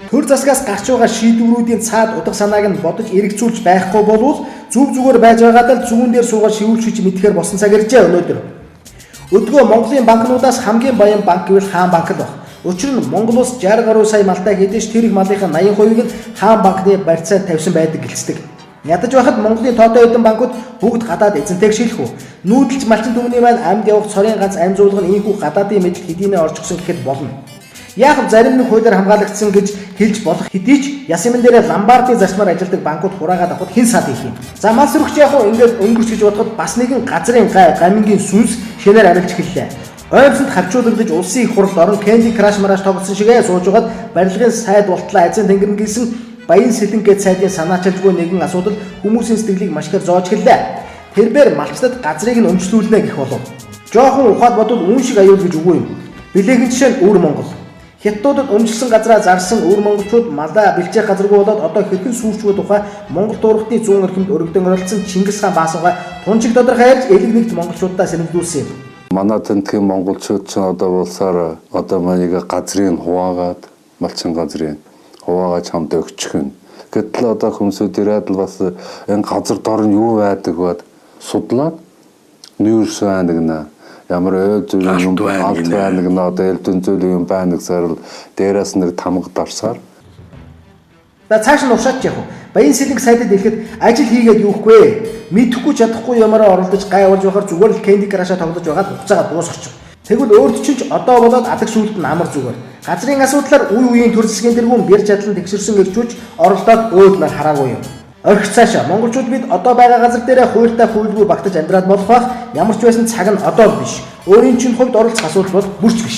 Төр засгаас гарч байгаа шийдвэрүүдийн цаад утга санааг нь бодож эргэцүүлж байхгүй болвол зүг зүгээр байж байгаад л зүүн дээр суугаад шивүүлж мэдэхээр болсон цаг иржээ өнөөдөр. Өдгөө Монголын банкнуудаас хамгийн баян банк гэвэл Хаан банк л баг. Учир нь Монгол улс 60 гаруй сая малтай хэдий ч тэр их малынхаа 80%-ийг нь Хаан банкны барьцаанд тавьсан байдаг гэлцдэг. Ядаж байхад Монголын тоотой хэдэн банкуд бүгд гадаад эзэнтэйг шилэх үү? Нүүдэлж малчин түмний маань амьд явах цорын ганц амь зуулга нь ийхүү гадаадын мэдэл хэдийнэ орчихсон гэхэд болно. Яг зарим нэг хуулиар хамгаалагдсан гэж хэлж болох хэдий ч яс юмн дээрээ ломбардын зарчмаар ажилладаг банкуд хураагаад авахд хэн саад хийх юм. За мал сөрөгч яг уу ингээд өнгөрч гэж бодоход бас нэгэн газрын гай гамингийн сүнс шинээр арилж эхэллээ. Оймсонд хавчуулагдаж улсын их хуралд орон Candy Crush мараш тоглосон шигээ сууж байгаад барилгын сайд болтлоо азийн тэнгэрнэ гэсэн Баян Сэлэнгэ сайдын санаачилжгүй нэгэн асуудал хүмүүсийн сэтгэлийг маш ихээр зоож эхэллээ. Тэрбээр малчдад газрыг нь өмчлүүлнэ гэх болов. Жоохон ухаад бодвол үүн шиг аюул гэж үгүй юм. Билээхэн жишээ нь өвөр Монгол. Хятадуудад өмчлсөн газраа зарсан өвөр монголчууд малаа бэлчээх газаргүй болоод одоо хэрхэн сүүрчгүй тухай Монгол туурхтны зүүн эрхэмд өргөдөн оролцсон Чингис хаан баасангаа тунчиг тодорхой ярьж элэг нэгт монголчуудаа сэрэмжлүүлсэн юм. Манай тентхийн монголчууд ч одоо болсоор одоо манайг газрыг хуваагаад малчин газрыг хуваагаад чамд өгчих нь. Гэтэл одоо хүмүүсүүд ирээд л бас энэ газар дор нь юу байдаг вэ судлаад нүүрс байна гэнэ. Ямар ойл зүйл юм алт байна гэнэ, одоо элдэн зүйл юм байна гэсээр л дээрээс нэг тамга дарсаар. За цааш нь уршаач яах вэ? Баян сэлэнг сайдад хэлэхэд ажил хийгээд юухгүй. Мэдэхгүй чадахгүй ямаараа оролдож гай болж байхаар зүгээр л Candy Crush-а тоглож байгаад хугацаагаа дуусгачих. Тэгвэл өөрт чинь ч одоо болоод адаг сүулт нь амар зүгээр. Газрын асуудлаар үе үеийн төр засгийн тэргүүн бэр чадлан тэгшэрсэн эрчүүч оролдоод өөд нар хараагүй юм. Орхи цаашаа монголчууд бид одоо байгаа газар дээрээ хуультай хуйлгүй багтаж амьдраад болох байх. Ямар ч байсан цаг нь одоо л биш. Өөрийн чинь хувьд оролцох асуудал бол бүрч биш.